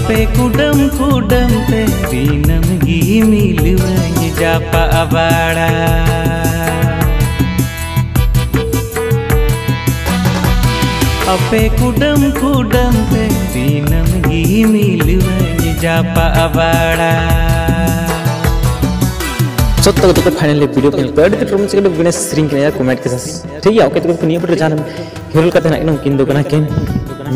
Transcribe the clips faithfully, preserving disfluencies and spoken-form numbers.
ᱯᱮ ᱠᱩᱰᱟᱹᱢ ᱠᱩᱰᱟᱹᱢ ᱛᱮ ᱫᱤᱱᱟᱹᱢ ᱜᱮ ᱢᱤᱞᱩᱣᱟᱹᱧ ᱡᱟᱯᱟᱜ ᱵᱟᱲᱟ᱾ ᱟᱯᱮ ᱠᱩᱰᱟᱹᱢ ᱠᱩᱰᱟᱹᱢ ᱛᱮ ᱫᱤᱱᱟᱹᱢ ᱜᱮ ᱢᱤᱞᱩᱣᱟᱹᱧ ᱡᱟᱯᱟᱜ ᱵᱟᱲᱟ᱾ ᱥᱚᱛᱛᱚ ᱠᱟᱛᱷᱟ ᱠᱚ, finally video ᱯᱮ ᱧᱮᱞ ᱠᱮᱫᱟ᱾ ᱟᱹᱰᱤ ᱛᱮᱫ ᱨᱚᱢᱚᱡᱽ ᱠᱟᱛᱮ ᱵᱤᱱᱟᱹ ᱥᱮᱨᱮᱧ ᱠᱟᱱᱟ, comment ᱠᱮᱫᱟ᱾ ᱴᱷᱤᱠ ᱜᱮᱭᱟ, okay, ᱛᱚᱵᱮ ᱱᱤᱭᱟᱹ video ᱨᱮ ᱡᱟᱦᱟᱸ ᱦᱤᱨᱳᱞ ᱠᱟᱛᱮ ᱦᱮᱱᱟᱜ ᱠᱤᱱᱟ, ᱩᱱᱠᱤᱱ ᱫᱚ ᱠᱟᱱᱟ ᱠᱤᱱ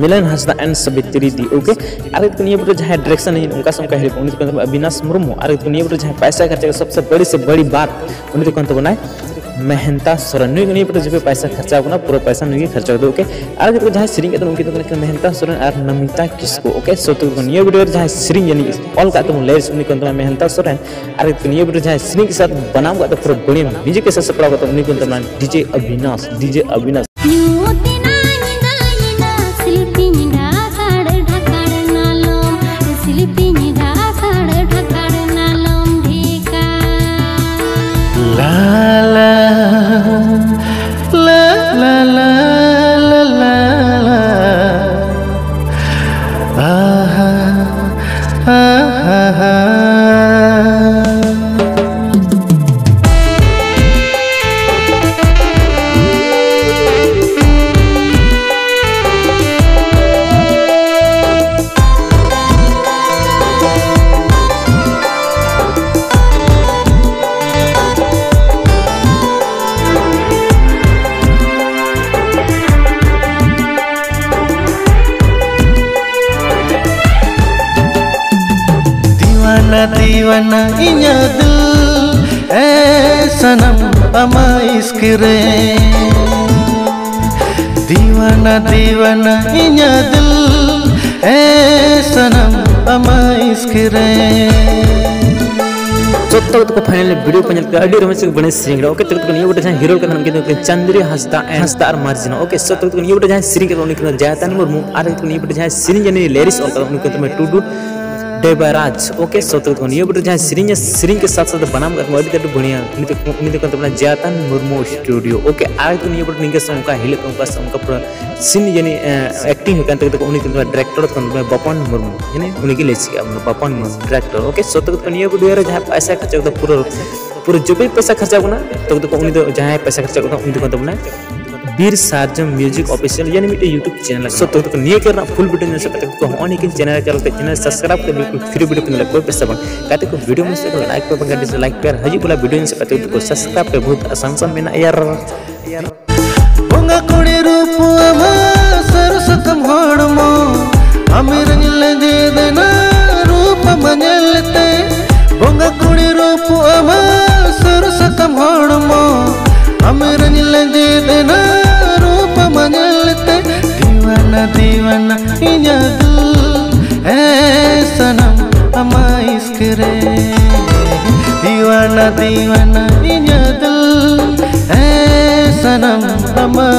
ᱢᱤᱞᱚᱱ ᱦᱟᱸᱥᱫᱟ and ᱥᱟᱵᱤᱛᱨᱤ ᱫᱤ, okay᱾ ᱟᱨ ᱱᱤᱭᱟᱹ video ᱨᱮ ᱡᱟᱦᱟᱸᱭ direction ᱟᱹᱧ ᱚᱱᱠᱟ ᱥᱮ ᱚᱱᱠᱟ ᱦᱤᱨᱳ, ᱩᱱᱤ ᱫᱚ ᱠᱟᱱ ᱛᱟᱵᱚᱱᱟ ᱚᱵᱤᱱᱟᱥ ᱢᱩᱨᱢᱩ᱾ ᱟᱨ ᱱᱤᱭᱟᱹ video ᱨᱮ ᱡᱟᱦᱟᱸᱭ ᱯᱟᱭᱥᱟ ᱠᱷᱚᱨᱪᱟ ᱥᱚᱵᱥᱮ ᱵᱟᱲᱤ ᱥᱮ ᱵᱟᱲᱤ ᱵᱟᱛ, ᱩᱱᱤ ᱫᱚ ᱠᱟᱱ ᱛᱟᱵᱚᱱᱟᱭ ᱢᱮᱦᱮᱱᱛᱟ ᱥᱚᱨᱮᱱ᱾ ᱱᱩᱭ ᱱᱤᱭᱟᱹ video ᱨᱮ ᱡᱟᱦᱟᱸᱭ ᱯᱟᱭᱥᱟ ᱠᱷᱚᱨᱪᱟ ᱠᱟᱱᱟ, ᱯᱩᱨᱟᱹ ᱯᱟᱭᱥᱟ ᱱᱩᱭ ᱜᱮ ᱠᱷᱚᱨᱪᱟ ᱠᱟᱫᱟ, okay᱾ ᱟᱨ ᱡᱟᱦᱟᱸᱭ ᱥᱮᱨᱮᱧ ᱠᱟᱫᱟ, ᱩᱱᱠᱤᱱ ᱫᱚ ᱠᱟᱱᱟ ᱠᱤᱱ ᱢᱮᱦᱮᱱᱛᱟ ᱥᱚᱨᱮᱱ ᱟᱨ ᱱᱚᱢᱤᱛᱟ ᱠᱤᱥᱠᱩ, okay᱾ So ᱛᱚ ᱱᱤᱭᱟᱹ video ᱨᱮ ᱡᱟᱦᱟᱸᱭ ᱥᱮᱨᱮᱧ ᱡᱟᱹᱱᱤᱡ ᱚᱞ ᱠᱟᱫ ᱛᱟᱵᱚᱱ lyrics, ᱩᱱᱤ ᱠᱟᱱ ᱛᱟᱵᱚᱱᱟ ᱢᱮᱦᱮᱱᱛᱟ ᱥᱚᱨᱮᱱ᱾ ᱟᱨ ᱱᱤᱭᱟᱹ video ᱨᱮ ᱡᱟᱦᱟᱸᱭ ᱥᱮᱨᱮᱧ ᱥᱟᱶ ᱵᱟᱱᱟᱢ ᱠᱟᱫᱟ, ᱯᱩᱨᱟᱹ ᱵᱟᱹᱲᱤᱭᱟᱹ music ᱮ ᱥᱟᱡᱟᱣ ᱥᱟᱯᱲᱟᱣ ᱠᱟᱫᱟ, ᱩᱱᱤ ᱠᱟᱱ ᱛᱟᱵᱚᱱᱟ DJ ᱚᱵᱤᱱᱟᱥ, DJ ᱚᱵᱤᱱᱟᱥ᱾ ᱧᱩ ᱛᱮᱱᱟᱝ ᱧᱤᱫᱟᱹᱭᱮᱱᱟ, ᱥᱤᱞᱯᱤᱧ ᱰᱷᱟᱠᱟᱲ ᱰᱷᱟᱠᱟᱲ ᱱᱟᱞᱚᱢ, ᱥᱤᱞᱯᱤᱧ ᱰᱷᱟᱠᱟᱲ ᱰᱷᱟᱠᱟᱲ ᱱᱟᱞᱚᱢ ᱰᱷᱮᱠᱟ᱾ La la la la la la la la. Aha, aha, aha. دیوانہ دیوانہ انجا دل، اے صنم اما عشق رے۔ دیوانہ دیوانہ انجا دل، اے صنم اما عشق رے۔ ᱥᱚᱛᱛᱚ ᱠᱟᱛᱷᱟ ᱠᱚ, finally video ᱯᱮ ᱧᱮᱞ ᱠᱮᱫᱟ, ᱟᱹᱰᱤ ᱨᱚᱢᱚᱡᱽ ᱥᱮ ᱵᱟᱹᱲᱤᱡ ᱥᱮᱨᱮᱧ ᱠᱟᱱᱟ, okay᱾ ᱛᱚ ᱱᱤᱭᱟᱹ video ᱡᱟᱦᱟᱸᱭ ᱦᱤᱨᱳᱞ ᱠᱟᱱᱟ, ᱩᱱᱠᱤᱱ ᱫᱚ ᱪᱟᱸᱫᱽᱨᱤ ᱦᱟᱸᱥᱫᱟ and ᱦᱟᱸᱥᱫᱟ ᱟᱨ ᱢᱟᱨᱡᱤᱱᱟ, okay᱾ ᱥᱚᱛᱛᱚ ᱠᱟᱛᱷᱟ ᱠᱚ, ᱱᱤᱭᱟᱹ video ᱡᱟᱦᱟᱸᱭ ᱥᱮᱨᱮᱧ ᱠᱟᱱᱟ, ᱩᱱᱤ ᱠᱟᱱᱟ ᱡᱟᱭᱛᱟᱱ ᱢᱩᱨᱢᱩ, ᱟᱨ ᱱᱤᱭᱟᱹ video ᱡᱟᱦᱟᱸᱭ ᱥᱮᱨᱮᱧ ᱡᱟᱹᱱᱤᱡ lyrics ᱚᱞ ᱠᱟᱫᱟ, ᱩᱱᱤ ᱠᱟᱱ ᱛᱟᱵᱚᱱᱟ ᱴᱩᱰᱩ ᱰᱮᱵᱟᱨᱟᱡᱽ, okay, ᱥᱚᱛᱚ ᱠᱚ ᱱᱤᱭᱟᱹ video ᱡᱟᱦᱟᱸᱭ ᱥᱮᱨᱮᱧ, ᱥᱮᱨᱮᱧ ᱠᱮ ᱥᱟᱛ ᱥᱟᱛ ᱵᱟᱱᱟᱢ ᱠᱟᱜ ᱠᱚ ᱟᱹᱰᱤ ᱟᱹᱰᱤ ᱵᱟᱹᱲᱤᱭᱟ, ᱩᱱᱤ ᱫᱚ, ᱩᱱᱤ ᱫᱚ ᱠᱟᱱ ᱛᱟᱵᱚᱱᱟ ᱡᱟᱛᱟᱱ ᱢᱩᱨᱢᱩ studio, okay᱾ ᱟᱨ ᱱᱤᱭᱟᱹ video ᱱᱤᱝᱠᱟᱹ ᱥᱮ ᱚᱱᱠᱟ ᱦᱤᱞᱟᱹᱜ ᱚᱱᱠᱟ ᱥᱮ ᱚᱱᱠᱟ ᱯᱩᱨᱟᱹ scene ᱡᱟᱹᱱᱤᱡ, ᱮ, acting ᱦᱩᱭ ᱠᱟᱱ ᱛᱟᱠᱚ, ᱩᱱᱤ ᱠᱟᱱ ᱛᱟᱵᱚᱱᱟ director ᱠᱟᱱ ᱛᱟᱵᱚᱱᱟ ᱵᱟᱯᱚᱱ ᱢᱩᱨᱢᱩ, ᱡᱟᱹᱱᱤᱡ ᱩᱱᱤ ᱜᱮ ᱞᱟᱹᱭ ᱪᱮᱫ ᱠᱟᱜ ᱵᱚᱱᱟ, ᱵᱟᱯᱚᱱ ᱢᱩᱨᱢᱩ director, okay᱾ ᱥᱚᱛᱚ ᱠᱚ ᱱᱤᱭᱟᱹ video ᱨᱮ ᱡᱟᱦᱟᱸ ᱯᱚᱭᱥᱟ ᱠᱷᱚᱨᱪᱟ ᱠᱟᱫᱟ ᱯᱩᱨᱟᱹ, ᱯᱩᱨᱟᱹ ᱡᱚᱵᱮ ᱯᱚᱭᱥᱟ ᱠᱷᱚᱨᱪᱟ ᱠᱟᱱᱟ, ᱛᱚ ᱩᱱᱤ ᱫᱚ ᱡᱟᱦᱟᱸᱭ ᱯᱚᱭᱥᱟ ᱠᱷᱚᱨᱪᱟ ᱠᱟᱫᱟ ᱩᱱᱤ ᱫᱚ ᱠᱟᱱ ᱛᱟᱵᱚᱱᱟ ᱵᱤᱨ ᱥᱟᱨᱡᱚᱢ music official, ᱡᱟᱹᱱᱤᱡ ᱢᱤᱫᱴᱮᱱ YouTube channel ᱠᱟᱱᱟ᱾ ᱥᱚᱛᱚ ᱠᱚ ᱱᱤᱭᱟᱹ ᱠᱚᱨᱮᱱᱟᱜ full video ᱧᱮᱞ ᱥᱟᱱᱟᱭᱮᱫ ᱯᱮ ᱠᱷᱟᱱ ᱦᱚᱸᱜᱼᱚᱭ ᱱᱤᱭᱟᱹ channel ᱨᱮ ᱪᱟᱞᱟᱣ ᱠᱟᱛᱮ channel subscribe ᱠᱟᱛᱮ ᱵᱤᱞᱠᱩᱞ free video ᱯᱮ ᱧᱮᱞᱟ, ᱠᱳᱭ ᱯᱚᱭᱥᱟ ᱵᱟᱝ᱾ ᱠᱟᱛᱮ ᱠᱚ video ᱢᱮᱥᱮ ᱠᱚ like ᱯᱮ ᱵᱟᱝ dislike ᱯᱮ, ᱟᱨ ᱦᱤᱡᱩᱜ ᱠᱟᱱᱟ video ᱧᱮᱞ ᱥᱟᱱᱟᱭᱮᱫ ᱯᱮ ᱠᱷᱟᱱ subscribe ᱯᱮ, ᱵᱚᱦᱩᱛ ᱟᱥᱟᱱ ᱥᱟᱱ ᱢᱮᱱᱟᱜᱼᱟ ᱭᱟᱨ᱾ ᱵᱚᱸᱜᱟ ᱠᱩᱲᱤ ᱨᱩᱯ ᱟᱢᱟᱜ ᱥᱟᱹᱨᱩ ᱥᱟᱠᱟᱢ ᱦᱚᱲᱢᱚ, ᱟᱢᱮᱨ ᱧᱮᱞ ᱞᱮᱸᱡᱮᱫ ᱮᱱᱟ ᱨᱩᱯ ᱟᱢᱟᱜ ᱧᱮᱞ ᱛᱮ᱾ ᱵᱚᱸᱜᱟ ᱠᱩᱲᱤ ᱨᱩᱯ ᱟᱢᱟᱜ ᱥᱟᱹᱨᱩ ᱥᱟᱠᱟᱢ ᱦᱚᱲᱢᱚ, ᱟᱢᱮᱨ ᱧᱮᱞ ᱞᱮᱸᱡᱮᱫ ᱮᱱᱟ ᱨᱩᱯ ᱟᱢᱟᱜ ᱧᱮᱞ ᱛᱮ᱾ ᱫᱤᱣᱟᱱᱟ ᱫᱤᱣᱟᱱᱟ ᱤᱧᱟᱹᱜ ᱫᱩᱞ, ᱮ ᱥᱟᱱᱟᱢ ᱟᱢᱟᱜ ᱤᱥᱠ ᱨᱮ᱾ ᱫᱤᱣᱟᱱᱟ ᱫᱤᱣᱟᱱᱟ ᱤᱧᱟᱹᱜ ᱫᱩᱞ, ᱮ ᱥᱟᱱᱟᱢ ᱟᱢᱟᱜ